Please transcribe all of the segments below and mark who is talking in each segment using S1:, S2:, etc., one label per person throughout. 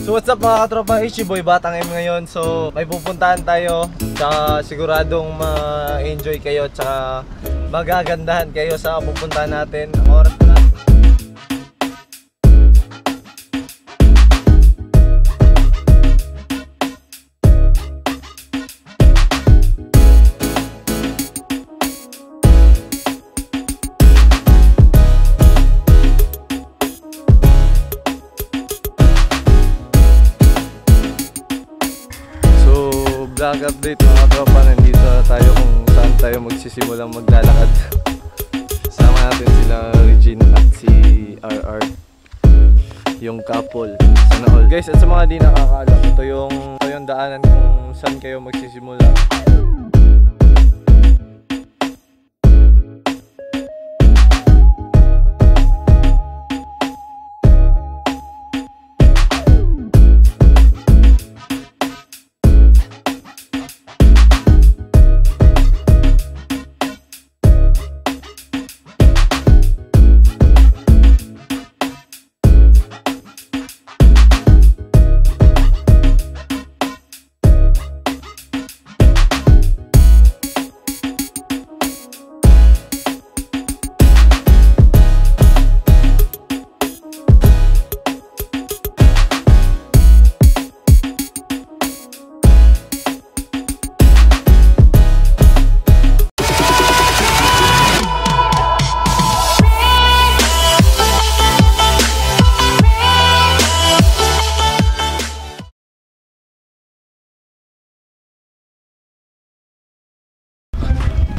S1: So what's up mga katropa, Boy Batang M ngayon. So may pupuntahan tayo. Tsaka siguradong ma-enjoy kayo. Tsaka magagandahan kayo sa pupuntahan natin. Ang oras na. Vlog update mga tropa, nandito na tayo kung saan tayo magsisimulang maglalakad. Kasama natin sila Regine at si RR, yung couple. Sana all. Guys, at sa mga di nakakaalam, ito yung daanan kung saan kayo magsisimula.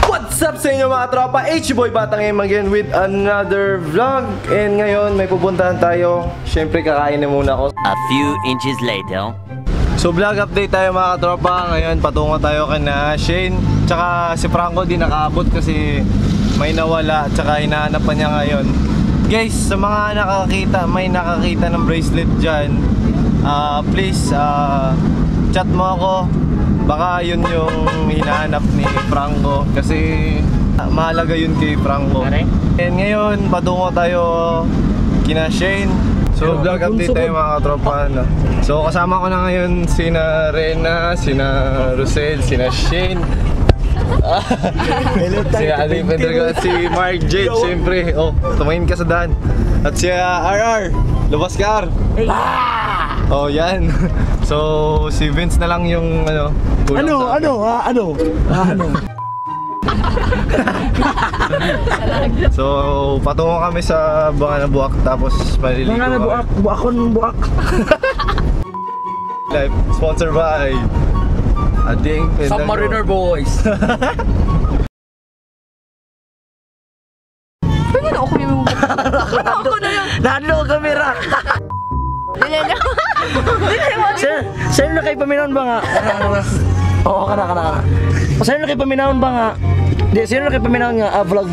S1: What's up sa inyo mga tropa? Boy Batang M again with another vlog. And ngayon may pupuntahan tayo. Siyempre kakain na muna ako.
S2: A few inches later.
S1: So vlog update tayo mga tropa. Ngayon patungo tayo kana Shane. Tsaka si Franco di nakaabot kasi may nawala. Tsaka hinahanap pa niya ngayon. Guys, sa mga may nakakita ng bracelet dyan, please chat mo ako. Baka yun yung hinahanap ni Franco kasi mahalaga yun kay Franco. And ngayon patungo tayo kina Shane. So vlog update tayo mga katropa, no? So kasama ko na ngayon sina Rena, sina Rosel, sina Shane, si Ali Pedro, si Mark Jade, siyempre. Oh, tumingin ka sa daan. At si RR, lumabas ka R. Oh, yan. So, si Vince na lang yung ano. So, patungo kami sa Banganabuak tapos maliligo.
S3: Banganabuak, buak.
S1: Live sponsored by Ading
S2: Submariner Boys.
S4: Pwede na ako yung ako na yung
S3: Nahadlo ang kamera. Sa'yo na kayo paminahon ba nga? Oo, kana. Sa'yo na kayo paminahon ba nga? Di, sa'yo na kayo paminahon nga, vlog,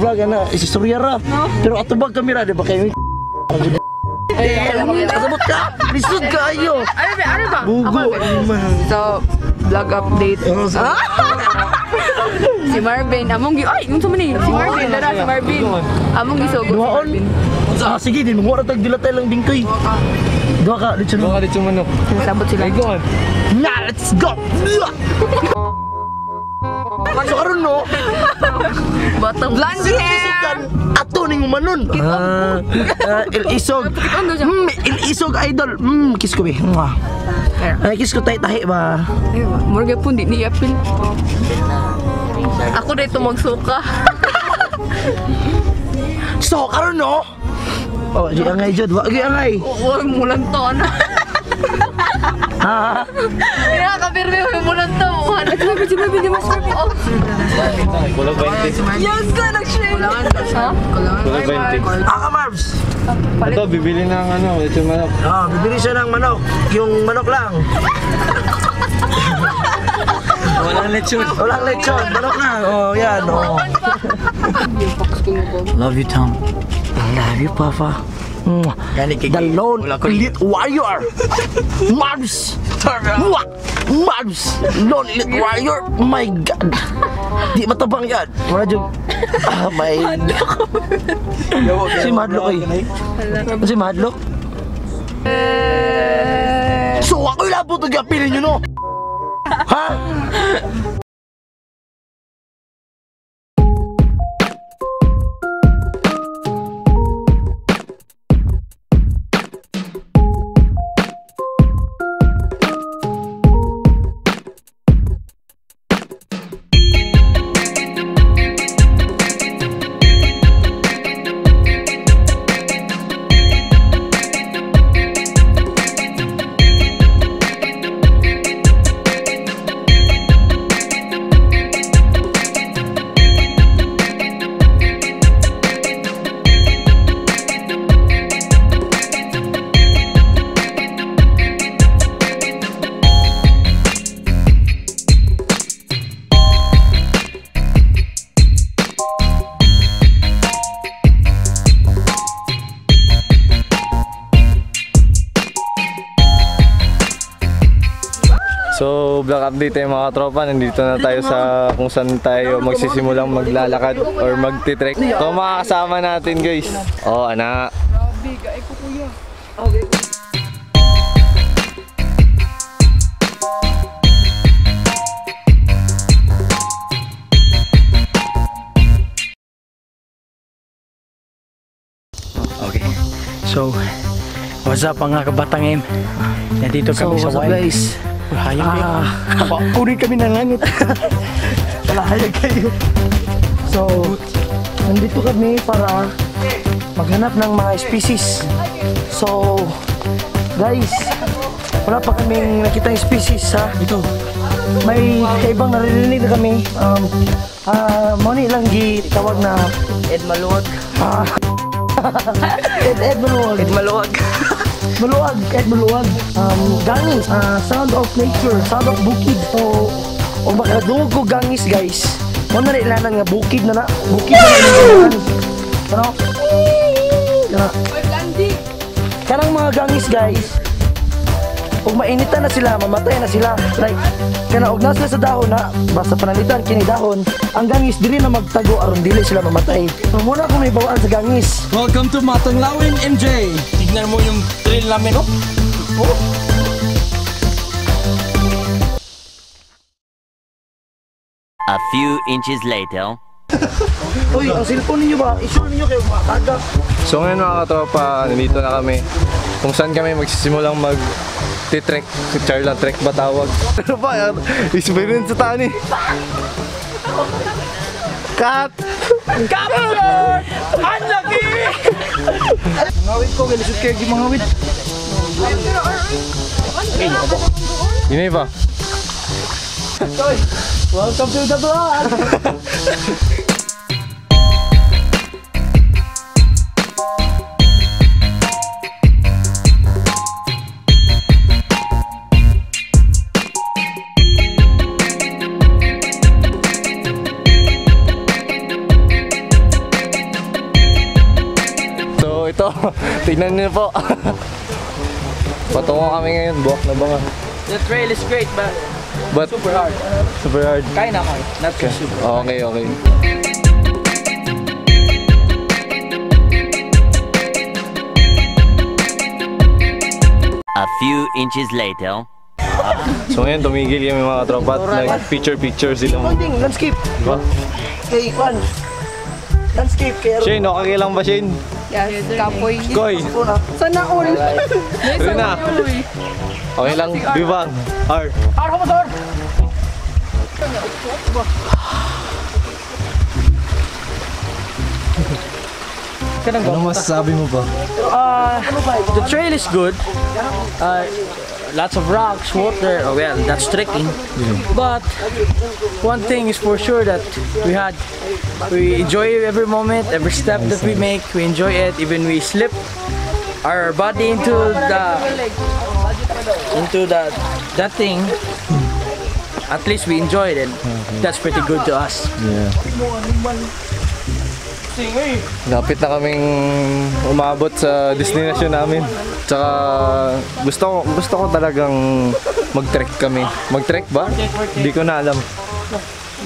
S3: isistorya ra. Pero atubag kamera, di ba kayo? Kasabot ka! Lisod ka ayo!
S4: Ano ba?
S3: Bugo!
S4: So, vlog update. Si Marvin, yung sumani, si Marvin, among gisogod si Marvin.
S3: Sige din, mura tag dilatay lang bingkoy. Dua ka, dito
S1: manok.
S4: Sabot sila.
S1: Go on.
S3: Na, let's go! So karon no?
S4: Batang blonde hair!
S3: Ato ning umanon. Il-isog. Il-isog idol. Kiss ko be. Ay, kiss ko tahi ba?
S4: Murga pun di ni apil. Ako dito magsuka.
S3: So karon no? Oh, di angay jud, wa gi angay.
S4: Wag mo lang to na.
S3: Ha?
S4: Ya, kapirme mo lang to. Nagsabi si Marvin di mas ko.
S1: Kulang 20.
S4: Yes, ka nag-share. Ha?
S1: Kulang 20.
S3: Aka Marbs.
S1: Ito, bibili ng ano, ito yung manok.
S3: Bibili siya ng manok. Yung manok lang.
S1: Walang lechon.
S3: Walang lechon, manok lang. Oh, yan, oh.
S2: Love you, Tom.
S3: I love you, Papa. The lone elite warrior. Marbs. Marbs. Lone elite warrior. My God. Di matabang yan. Medyo. My God. Si Madlock eh. Si Madlock. So Ako ilabot ang gapilin nyo, no? Ha?
S1: So, vlog update tayo mga tropa. Nandito na tayo sa kung saan tayo magsisimulang maglalakad or magtitrek. So, mga kasama natin guys. Oh, anak.
S5: Okay. So, what's up mga kabatang M? Nandito kami sa wild.
S3: Guys?
S5: Hayang kayo.
S3: Kunin kami ng langit. Palahayag kayo. So, nandito kami para maghanap ng mga species. So, guys, wala pa kaming nakita yung species ha. Ito. May kaibang naririnig na kami. Moni lang tawag na
S2: Ed Maluwag.
S3: Ed Maluwag.
S2: Ed Maluwag.
S3: Maluwag, Ed Maluwag. Gangis, sound of nature, sound of bukid. So, o makadungog ko gangis guys. Mo na ilanan nga bukid na na. Bukid na na. Ano? Kanang mga gangis guys. Kung mainitan na sila, mamatay na sila. Like, kana og nasa sa dahon na, basta pananitan kini dahon, ang gangis dili na magtago aron dili sila mamatay. So, muna kung may bawaan sa gangis.
S5: Welcome to Matanglawin, MJ. Tignan mo yung trail namin, oh.
S2: A few inches later.
S3: Uy, ang cellphone ninyo ba? I-sure ninyo kayo makataga.
S1: So, ngayon mga katropa, nandito na kami. Kung saan kami magsisimulang mag-titrek. Si Charla Trek ba tawag? Ano ba? Experience sa tani. Cut!
S5: Unlucky! Mangawit ko, gilisod kayo yung mangawit.
S1: Yun ba?
S3: Welcome to the vlog!
S1: So ito, tignan niyo po. Patungo kami ngayon, buwak na ba nga?
S5: The trail is great, but
S1: But
S5: super hard.
S1: super hard.
S5: Kinda hard, not too super.
S1: Okay, okay.
S2: A few inches later.
S1: So ngayon, tumigil kami mga katropa at nag-picture sila mo.
S3: Pointing, landscape.
S1: Diba?
S3: Hey, Juan. Landscape, kaya
S1: Shane, okay lang ba Shane?
S4: Yes, kapoy.
S1: Koy,
S4: Sana all.
S1: Rina. Okay lang, Bivang, R. Ano masasabi mo ba?
S5: The trail is good. Lots of rocks, water. Oh, well, that's trekking. But one thing is for sure that we enjoy every moment, every step that we make. We enjoy it. Even we slip our body into that thing. At least we enjoyed it. That's pretty good to us.
S1: Yeah. Lapit na kaming umabot sa destination namin. Tsaka gusto ko talagang mag-trek kami. Mag-trek ba? Hindi ko na alam.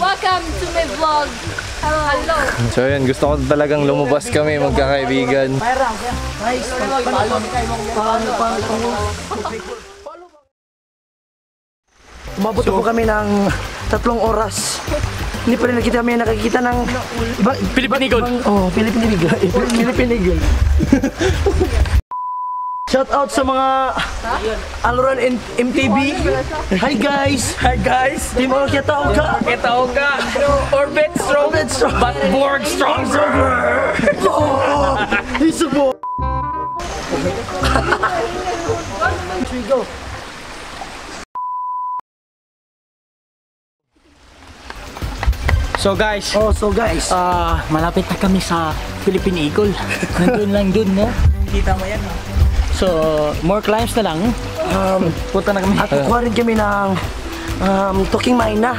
S4: Welcome to my vlog. Hello.
S1: So yun, gusto ko talagang lumabas kami magkakaibigan.
S3: Nice. Paano umabot po kami ng 3 oras. Hindi pa rin nakikita ng
S5: Philippine Eagle.
S3: Philippine Eagle. Philippine Eagle. Shout out sa mga Aloran MTV. Hi guys.
S5: Hi guys.
S3: Team Orketa Oka.
S5: Kita ka. Orbit strong. But Borg stronger.
S3: Oh, he's a boy. Here we go.
S5: So guys, malapit na kami sa Philippine Eagle. Nandun lang dun, no? Kita mo yan, no? So, more climbs na lang. Punta na kami.
S3: At kukuha rin kami ng Talking Maina.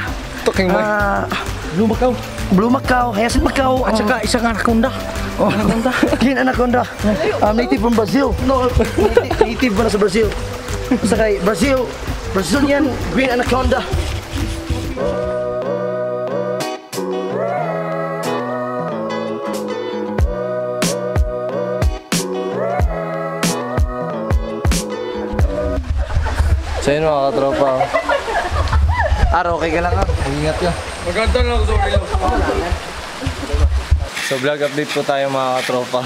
S3: Blue Macau, Hayasin Macau.
S5: At saka isang anaconda.
S3: Anaconda. Green Anaconda. Native from Brazil. No, native pala sa Brazil. Saka Brazilian Green Anaconda.
S1: So yun mga katropa. Okay ka lang ha. Ingat ka.
S5: Maganda lang, sorry lang.
S1: So vlog update po tayo mga katropa.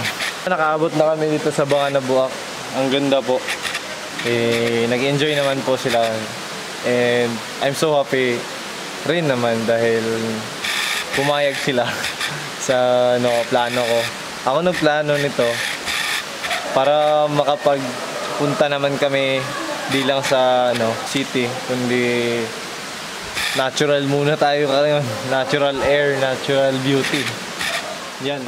S1: Nakaabot na kami dito sa Banga na Buak. Ang ganda po. Nag-enjoy naman po sila. And I'm so happy rin naman dahil pumayag sila sa plano ko. Ako nagplano nito para makapagpunta naman kami di lang sa city, kundi natural muna tayo ngayon. Natural air, natural beauty. Yan.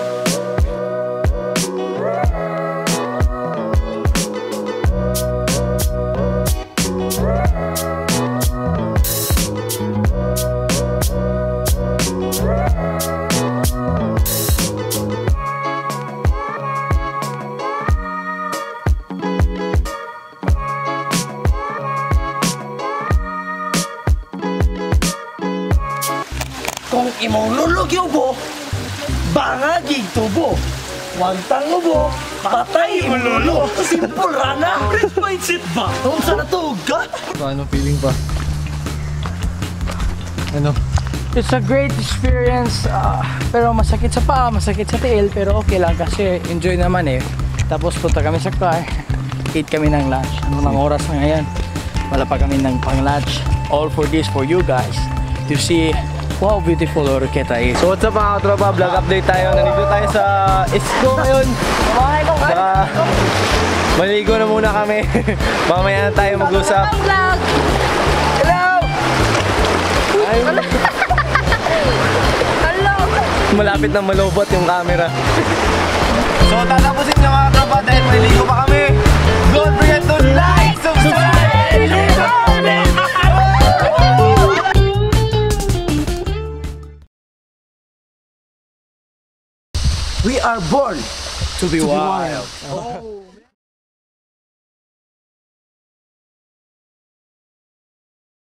S3: Kung imong lulugyo po, bangagig tubo. Wantang ubo, patay imululo. Simple rana. Rich mindset ba? Kung saan natuga?
S1: Ano feeling pa? Ano?
S5: It's a great experience. Pero masakit sa paa, masakit sa tiil. Pero okay lang kasi enjoy naman eh. Tapos punta kami sa car. Eat kami ng lunch. Ano ng oras na ngayon? Wala pa kami ng pang-lunch. All for this for you guys. To see how beautiful Oroqueta is.
S1: So what's up mga katropa? Vlog update tayo. Nandito tayo sa Isko ngayon. Saka maligo na muna kami. Mamaya na tayo mag-usap.
S4: Vlog!
S1: Hello! Malapit na malobot yung camera. So tatapusin nyo mga katropa dahil maligo pa kami. Don't forget to like, subscribe, and comment!
S3: We are born
S5: To be wild.
S3: wild.